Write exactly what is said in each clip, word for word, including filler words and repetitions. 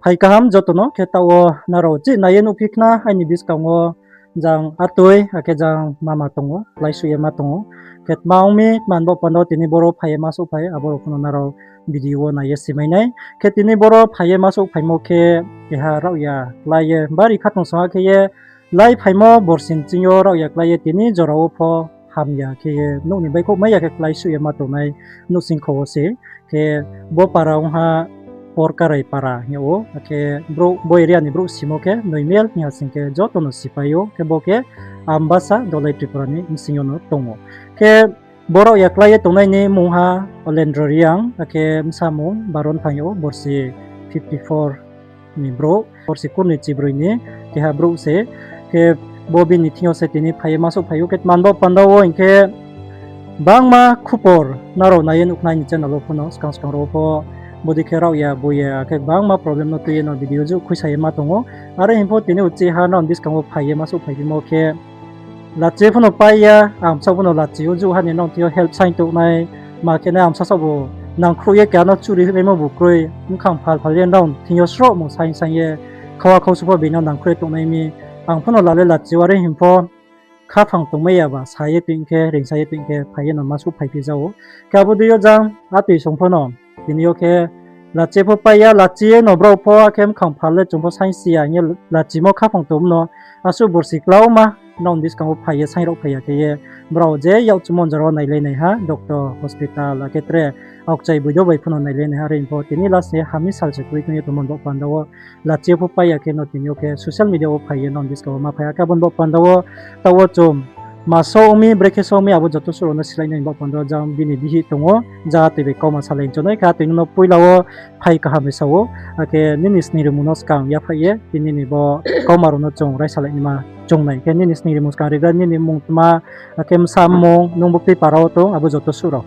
Hai kaham joto no khe taoh wo nrao chih nai ye nuhphi khna aini buskang wo jang atoi, akhe jang mama tong ou, kláisuh ye ma tong ou. Khe tma ong mi, tma ni baoh panda wo tini boro phai ye ma souhphai, abo rao pho no nrao video wo nai ye simai nai. Khe tini boro phai ye ma souhphaimo khe keha raohya klái ye bari khatungsung ha khe ye lái phaimo borsi ni ching yo raohya klái ye tini jora wo pho hamya khe ye nouh ni baihkhouh mai ya khe kláisuh ye ma tongnai nouhsingkho wo se. Khe bo para ong ha Porkarai para hing yag ou, akhe bo area ni brouh simo khe Noimel hing ha sing khe joto no sipai ou, khe bo khe Ambasa Dolai Tripura ni bsing yo no tong ou. Khe bo raohya klái ye tongnai ni mmung ha Olendro Reang, akhe bsa mmung Baron Phang yag ou, borsi fifty four ni brouh, borsi kurnoi chibroi ni keha brouh se. Khe bo bini thing yo se tini phai ye ma souhphai ou, khe tma ni baoh panda wo hing khe bangma khupor nrao nai ye nuh khna aini channel wo pho no, skang skang rao pho bodei khe raohya boya khe bangma problem no tui ye no video jouh khuisa ye ma tong ou. Are hing pho tini uchih ha nrao ni buskang wo phai ye ma souhphaiphimo khe lachi pho no pai ya, ang bsaoh pho no lachi yo jouh ha ni nrao thing yo help saing tongnai, ma khe nai ang bsaoh saohbu nangkhruh ye keha no churi hoihmaimo bu kroi, bkhang phal phal ye nrao thing yo srohmo saing saing ye, khawa khausu pho bini no nangkhruh ye tongnai mi, ang pho no la le lachi yo, are hing pho khaphang tongmai ya ba sa ye toing khe, reingsa ye toing khe phai ye no ma souhphaiphi ja ou. Khe abo dei yo jang atoi song pho no tini yo khe lachi pho pai ya, lachi ye no brao pho akhe bkhang phal le chung pho saingsi ya hing ye lachimo khaphang tongmo no asuh borsi klauma nrao ni buskang wo phai ye saing raohphai ya khe ye brao je yakchumo jora wo nailai nai ha, doctor, hospital, akhe tre aokchai boido bai pho no nailai nai ha, are hing pho tini last ni hamni sal se kroi tong ye tongmo ni baoh panda wo lachi yo pho pai ya khe no tini yo khe social media wo phai ye nrao ni buskang wo ma phai ha. Khe abo ni baoh panda wo taoh wo chung ma so ong mi, brekhe so ong mi, abo joto suh rao no silai nai ni baoh panda wo jang bini bihih tong ou, jang atoi bai kauma salai chonai khe atoi no no poila wo phai kaham bai sa ou, akhe nini sning rimung no skang yaphaih ye tini ni bo kauma rao no chung raisalai naima chung nai. Khe nini sning rimung skang rigra, nini mmung tma, akhe bsa mmung, nung bo tui para wo tong, abo joto suh rao.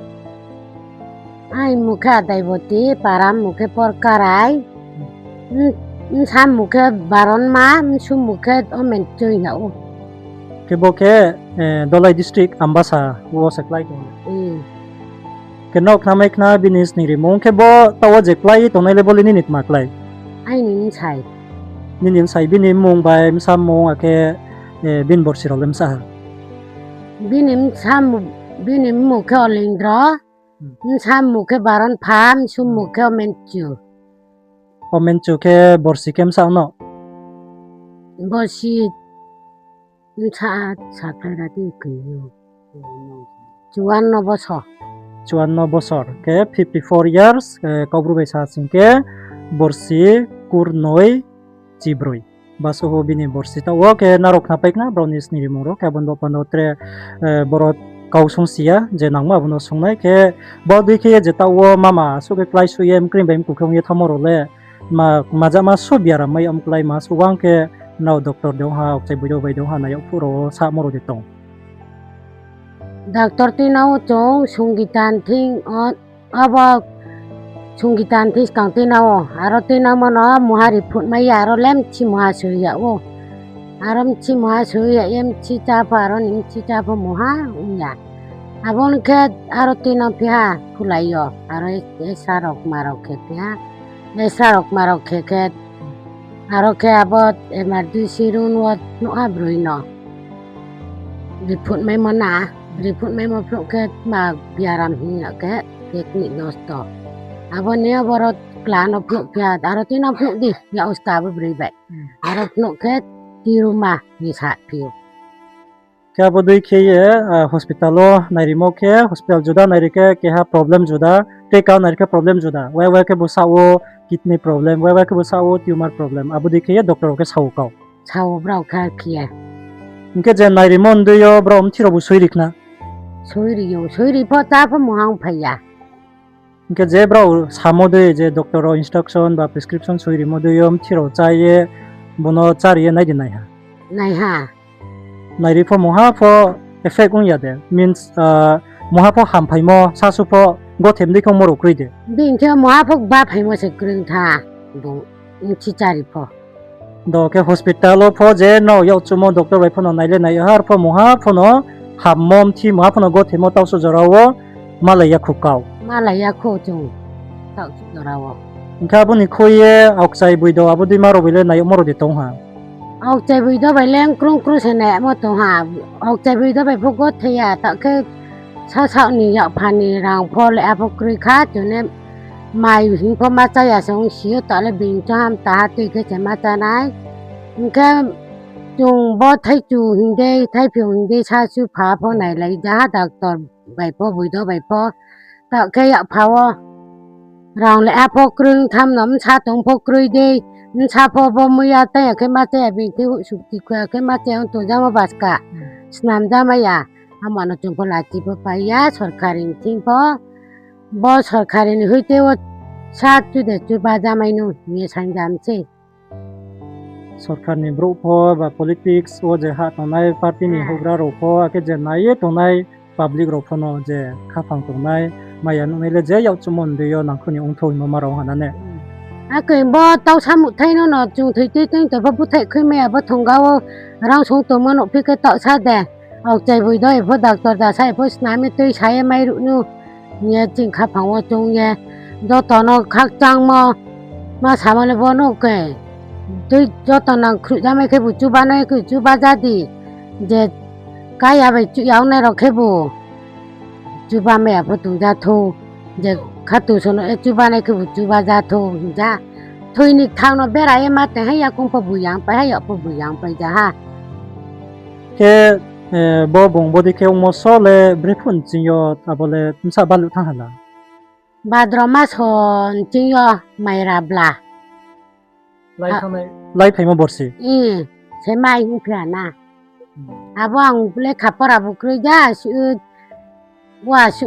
Aini mmung khe Adaiboti, para mmung khe Porkarai, bsa mmung khe Baronma, bsu mmung khe Omenchu hing yag ou. Khe bo khe Dolai district Ambasa wo se klái tong. Khe nrao khnamai khna bini sning rimung, khe bo taoh wo je klái ye tongnai le bo le nini tma klái? Aini bsai. Nini bsai, bini mmung bai bsa mmung akhe bini borsi rao le bsa ha? Bini mmung khe Olendro, bsa mmung khe Baron Pham, bsu mmung khe Omenchu. Omenchu khe borsi khe bsa no? Borsi bsa, sakhlai ra di khe yo. Chuanno bosor. Chuanno bosor khe fifty four years, Kaubru bai sa sing khe borsi kurnoi chibroi. Basohu bini borsi taoh wo khe nrao khnapai khna brao ni sning rimung rao, khe abo ni baoh panda wo tre boro kau sung si ya, je nangmo abo no sungnai khe, bo dei khe ye je taoh wo mama suh khe kláisuh ye mkring bai mku khe ong ye thanngmo rao le, ma, majama suh biaram mai ya mklái ma suh wang khe nrao doctor de ong ha, aokchai boido bai de ong ha, nai yagphuh rao wo samo rao de tong? Doctor tuinang ou chung Sungita ni thing, abo Sungita ni thing skang tuinang ou, aro tuinangmo no mungha ri phutmai ya, aro le mthi mungha soi yag ou. Aro mthi mungha soi yag ye mthi chá pho, aro ni mthi chá pho mungha ong ya. Abo ni khe aro tuinang phi ha phulai yo, aro X-ray rao kma rao khe phi ha. X-ray rao kma rao khe khe, aro khe abo emergency room wo phnuh ha broi no. Ri phutmaimo na, ri phutmaimo phnuh khe tma biaram hing ya khe, kidney nosto. Abo ni aboro kla no phnuh phi ha, aro tuinang phnuh di, ya usta abo broi bai. Aro phnuh khe tiruma hing sa phi ou. Khe abo dei khe ye hospital wo nairimo khe, hospital juda nairi khe keha problem juda, tei kau nairi khe problem juda. Wai wai khe bo sa wo kidney problem, wai wai khe bo sa wo tumor problem. Abo dei khe ye doctor rao khe sa ou kau. Sa ou brao khe khe ye. Hing khe je nairimo ni dei yo brao mthi rao bu soi ri khna? Soi ri ou, soi ri pho chá pho mungha ong phai ya. Hing khe je brao samo dei je doctor rao instruction ba prescription soi rimo dei yo mthi rao chá ye, bo no chári ye nai di nai ha? Nai ha. Nairi pho mungha pho effect ong ya de, means, mungha pho hamphaimo, sasu pho gothem dei khe ongmo rao kroi de? Bini khe mungha pho baphaimo se kroi ong tha, bung mthi chári pho. Do khe hospital wo pho je nrao yakchumo doctor bai pho no nai le nai ha, arpho mungha pho no hammo mthi mungha pho no gothemo taohsu jora wo malai ya khu kau. Malai ya khu chung taohsu jora wo. Hing khe abo ni khui ye aokchai boido abo dei ma rao bai le nai yagmo rao de tong ha? Aokchai boido bai le krung krung se nai yagmo tong ha. Aokchai boido bai pho gothei ya, taoh khe sasaoh ni yakpha ni rang pho le apho kroi kha, chung ne mai hing pho ma chá ya se ongsi ou, taoh le being choung ham ta ha tui khe se ma chá nai. Hing khe chung bo thaichu hing dei, thaiphiung hing dei sa su pha pho nailai ja ha doctor bai pho, boido bai pho. Taoh khe yakpha wo rang le apho kroi, tham no bsa tong pho kroi dei, bsa pho bo muiya tang ya khe ma chá ya, being thei huh sukti khuya khe ma chá ya ong tong jamo baska, snam ja mai ya, amo no chung pho lachi pho pai ya, sorkari ni thing pho, bo sorkari ni hoite wo sa chu de chuba ja mai nu hing ye saing jam sei. Sorkar ni brouh pho ba politics wo je hah tongnai party ni houhgra rao pho, akhe je nai ye tongnai public rao pho no je khaphang tongnai, maya nuhnai le je yakchuhmo ni dei yo nangkhruh ni ongthou hingmo ma rao ha na ne? Akhe bo taohsa muhthai no no chung thoi tui tui to pho búthaih khui mai ya bo thongga wo rang sung tongmo nuhphi khe taohsa de. Aokchai boido bai pho doctor dasa bai pho snam ye tuisa ye mairuh nu hing ye ching khaphang wo choung ye joto no khakchangmo ma samo le bo no khe. Tui joto nangkhruh ja mai khebu chuba nai khe chuba ja di, je kaya bai chuh ya ongnai rao khebu chuba mai ya pho tong ja thou, je khatungsung no chuba nai khebu chuba ja thou hing ja. Thoi ni kthang no bera ye ma tong ha, yakoung pho bu yang pai ha, yak pho bu yang pai ja ha. Khe, bo bung bodei khe ongmo so le brephuh nching yo abo le bsa baluh thanng ha la? Bhadro maso nching yo maira bla. Laiphaimo borsi? Se mai hing phi ha na. Abo ang lekha pora bu kroi ja, asuh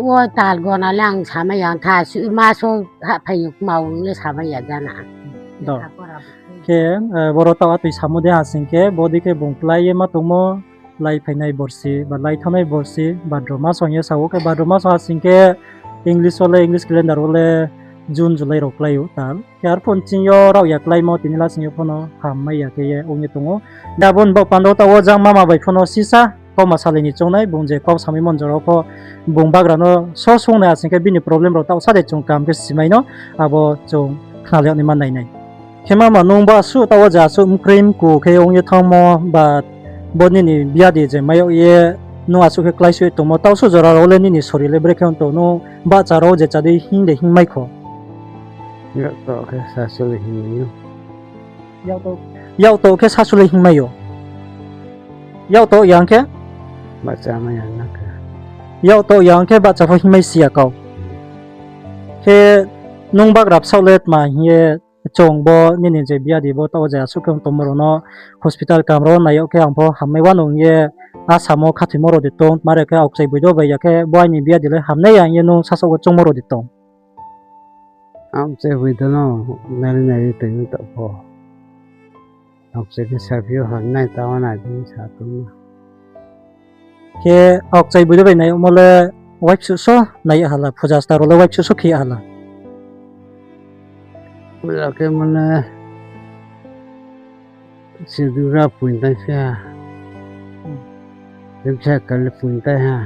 wo tal gona le ang samai ya, tha asuh maso hahphai yo kma ong le samai ya ja na. Khe, boro taoh atoi samo de ha sing khe, bodei khe bung klái ye ma tongmo, laiphainai borsi, ba laithanngnai borsi, bhadro maso hing ye sa ou, khe bhadro maso ha sing khe, English wo le, English calendar wo le June, July rao klái ou tal. Khe arphuh nching yo raohya kláimo tini la sing yo pho no hammai ya khe ye ong ye tong ou. Abo ni baoh panda wo taoh wo jang mama bai pho no sisa kauma salai ni choungnai, bung je kau samaimo ni jora wo pho bung bagra no so sung nai, asing khe bini problem rao taoh sa de chung kaham khe simai no, abo chung khnalai yag naima nai nai. Khe mama, nung bo asuh taoh wo je asuh mkroi mku khe ong ye thanngmo, ba bo nini biadi je mai yag ye nung asuh khe kláisuh ye tongmo, taoh suh jora rao le nini sori le brekhe ong tong, nung bahcha rao je chá di hing de hingmai kho? Yaktoh khe sasu le hingmai ou. Yaktoh khe sasu le hingmai ou. Yaktoh ya ong khe? Yaktoh ya ong khe bahcha pho hingmai si ya kau. Khe nung bagra bsaoh le tma hing ye chung bo nini je biadi bo taoh wo je asuh khe ong tongmo rao no hospital kaham rao nai yag khe ang pho hammai wanou hing ye asamo khathoimo rao de tong, tma re khe aokchai boido bai ya khe bo aini biadi le hamnai ya hing ye nung sasaoh wo choungmo rao de tong? Aokchai boido no nari nari tongmo taoh pho. Aokchai khe saphi ou hamnai, taoh wo nai di sa tong ou. Khe aokchai boido bai nai yagmo le waipsuh so nai yag ha la, phuja sta rao le waipsuh so khe yag ha la? Phuja khe mane Sidura poing tai phi ha. Rimsa kali poing tai ha.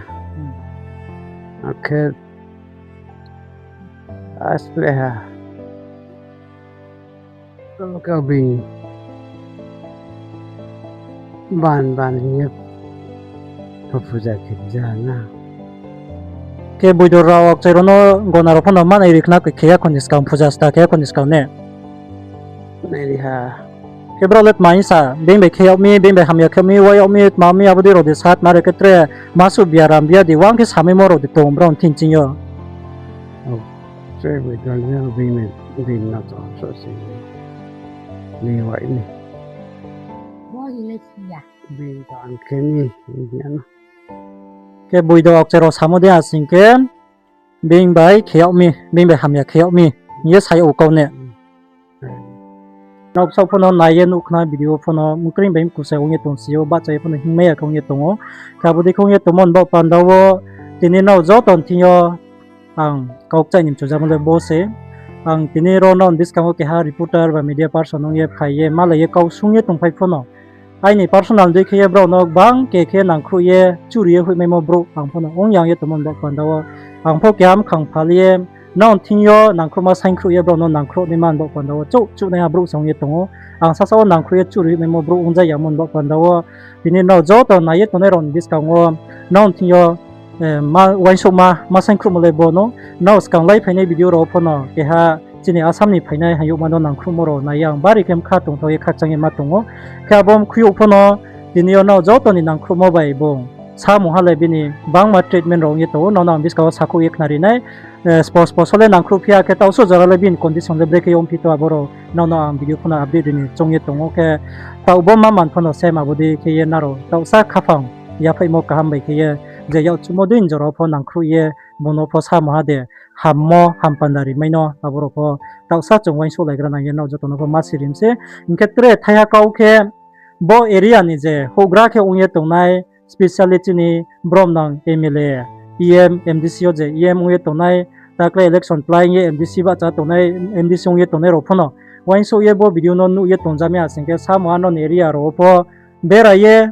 Akhe asle ha. Kau bini ban ban hing ye pho phuja khe ja na. Khe boido rao aokchai rao no gona rao pho no manai ri khna khe ya kho ni skang, phuja sta khe ya kho ni skang ne? Nai ri ha. Khe brao le tma hing sa, being bai khe yag mi, being bai hamya khe yag mi, wa yag mi, tma mi, abo dei rao de sa, tma re khe tre masuh biaram biadi wang khe samaimo rao de tong brao ni thing ching yo. Tre boido le being no tong so se. Ni wai ni. Being tong khe ni, ya no. Khe boido aokchai rao samo de asing khe, being bai khe yag mi, being bai hamya khe yag mi hing ye sa yag ou kau ne? Nrao bsaoh pho no nai ye nuh khna video pho no mkring bai mkusai ong ye tongsi ou, bahcha ye pho no hingmai ya khe ong ye tong ou. Khe abo dei khe ong ye tongmo ni baoh panda wo tini nrao joto ni thing yo ang kau kchaih ni mchujamo le bo se. Ang tini ro nrao ni buskang wo keha reporter ba media person ong ye phai ye malai ye kau sung ye tongphai pho no, aini personal dei khe ye brao no gbang ke khe nangkhruh ye churi ye hoihmaimo brouh ang pho no ong yang ye tongmo ni baoh panda wo. Ang pho keha mkhang phal ye nrao thing yo nangkhruhma saingkhruh ye brao no nangkhruh naima ni baoh panda wo chouh chouh naiha brouh se ong ye tong ou. Ang sasa wo nangkhruh ye chouh ri naimo brouh ong ja yamo ni baoh panda wo tini nrao joto nai ye tongnai rao ni buskang wo nrao thing yo uaingsouhma ma saingkhruhmo le bo no, nrao skang lai phainai video rao pho no keha chini Assam ni phainai hayouhma no nangkhruhmo rao nai ye ang bari khe bkha tongthao ye khakchang ye ma tong ou. Khe abo mkhui youh pho no tini yo nrao joto ni nangkhruhmo bai bung samungha le bini bangma treatment rao ong ye tong ou, nrao no ang buskang wo sakhouh ye khnari nai. Spo spo so le nangkhruh phi ya khe taoh so jora le bini condition le brekhe ongphi to abo rao nrao no ang video pho no update ri ni choung ye tong ou. Khe taoh bo ma man pho no sem abo dei khe ye nrao taohsa khaphang yaphaihmo kaham bai khe ye je yakchuhmo dei ni jora pho nangkhruh ye bung no pho samungha de hammo hampanda ri mai no abo rao pho taohsa chung uaingsouhlaigra nang ye nrao joto no pho ma sirim se. Hing khe tre thaiha kau khe bo area ni je houhgra khe ong ye tongnai, specially chini bromnang MLA, EM, MDC yo je EM ong ye tongnai, takle election plái ye MDC bahcha tongnai, MDC ong ye tongnai rao pho no uaingsouh ye bo video no nuh ye tongja mi ha sing khe samungha nrao ni area rao wo pho berai ye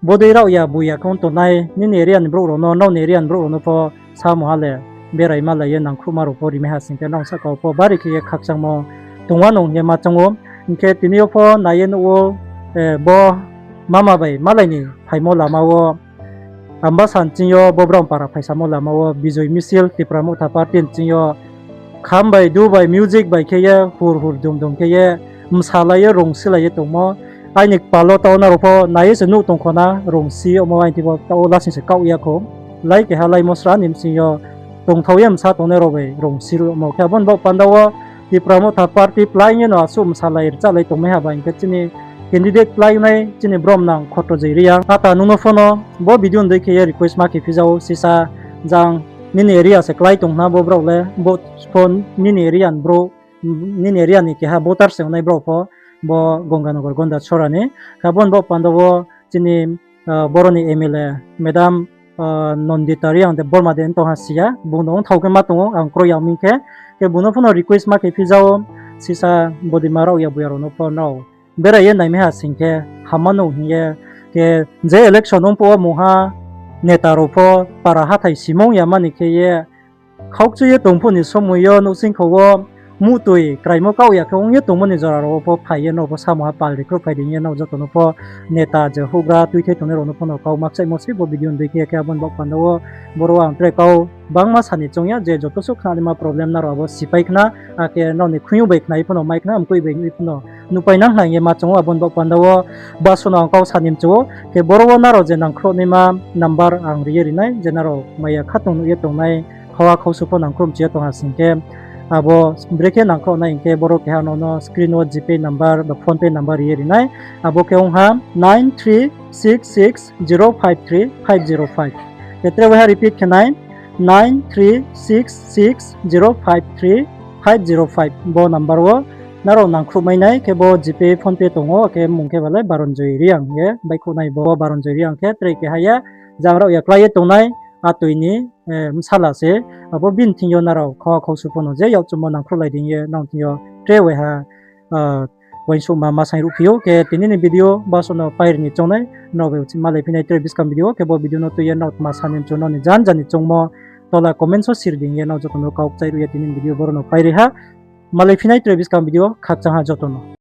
bodei raohya buya khe ong tongnai nini area ni brouh rao no, nrao ni area ni brouh rao no pho samungha le berai malai ye nangkhruhma rao pho ri mai ha sing khe nrao sahka wo pho bari khe ye khakchangmo tongwa nung hing ye ma choung ou. Hing khe tini yo pho nai ye nuh ou, bo mama bai malai ni phaimo lama wo Ambasa nching yo bo brao para phaisamo lama wo Bijoy Misil Tipra Motha Party nching yo kham bai, du bai, music bai khe ye hur hur dum dum khe ye msalai ye rungsilai ye tongmo. Aini kpal wo taoh nrao pho nai ye se nuh tong kho na rungsi omo aini thing pho taoh lasing se kaoh ya kho. Lai keha laimo sra ni bsing yo tongthao ye msa tongnai rao bai rungsi ruhmo khe abo ni baoh panda wo Tipra Motha Party plái ye no asuh msalai rchalai tongmai ha ba hing khe chini candidate plái nai chini bromnang Khotrojoi Reang. Ata nung no pho no bo video ni dei khe ye request ma khe phi ja ou sisa jang nini area se klái tong hna bo brao le bo pho nini area ni brouh, nini area ni keha voter se ongnai brao pho bo Gonganagar Gonda Chora ni. Khe abo ni baoh panda wo chini boro ni MLA madam Nandita Reang de Borma de tong ha si ya, bung no ongthao khe ma tong ou ang kroi ya ming khe, khe bung no pho no request ma khe phi ja ou, sisa bodei ma raohya buya rao no pho nrao berai ye naimai ha sing khe hamma no hing ye, khe je election ong phuh wo mungha neta rao pho para hathái simung ya mani khe ye khaukchu ye tong phuh ni somoi yo nouhsingkho wo muhtoi kraimo kaoh ya khe ong ye tongmo ni jora rao wo pho phai ye nrao pho samungha pal ri khruhphai di hing ye nrao joto no pho neta je houhgra tuithai tongnai rao no pho no kau makchaihmo sei bo video ni dei khe, khe abo ni baoh panda wo boro ang tre kau bangma sa ni choung ya je joto suh khnanaima problem nrao abo sipai khna, akhe nrao ni khuiyong bai khnai pho no mai khna, mkoih bai nuh pho no nuhpai nang khna hing ye ma choung ou. Abo ni baoh panda wo baso no ang kau sa ni mchu ou, khe boro wo nrao je nangkhruh naima number ang ri ye ri nai, je nrao maya khatong nuh ye tongnai, khawa khausu pho nangkhruh mchu ye tong ha sing khe, abo brekhe nangkhruh nai hing khe boro keha no no screen wo GPay number ba PhonePe number ri ye ri nai, abo khe ong ha nine three six six zero five three five zero five. Khe tre waiha repeat khe nai, nine three six six zero five three five zero five bo number wo nrao nangkhruh mai nai khe bo GPay, PhonePe tong ou, khe mung khe ba le Baranjoy Reang ye baihkhouh nai bo. Baranjoy Reang khe tre keha ye jang raohya klái ye tongnai atoi ni bsala se, abo bini thing yo nrao khawa khausu pho no je yakchuhmo nangkhruhlai di hing ye nrao thing yo tre waiha uaingsouhma ma saing ruhphi ou. Khe tini ni video baso no pairi ni choung nai, nrao bai uchih malai phi nai tre buskang video, khe bo video no tui ye nrao tma sa ni mchu nrao ni jan jan ni choungmo tola comment wo sir di hing ye nrao joto no kau kchai ruh ye tini ni video boro no pairi ha. Malai phi nai tre buskang video, khakchang ha joto no.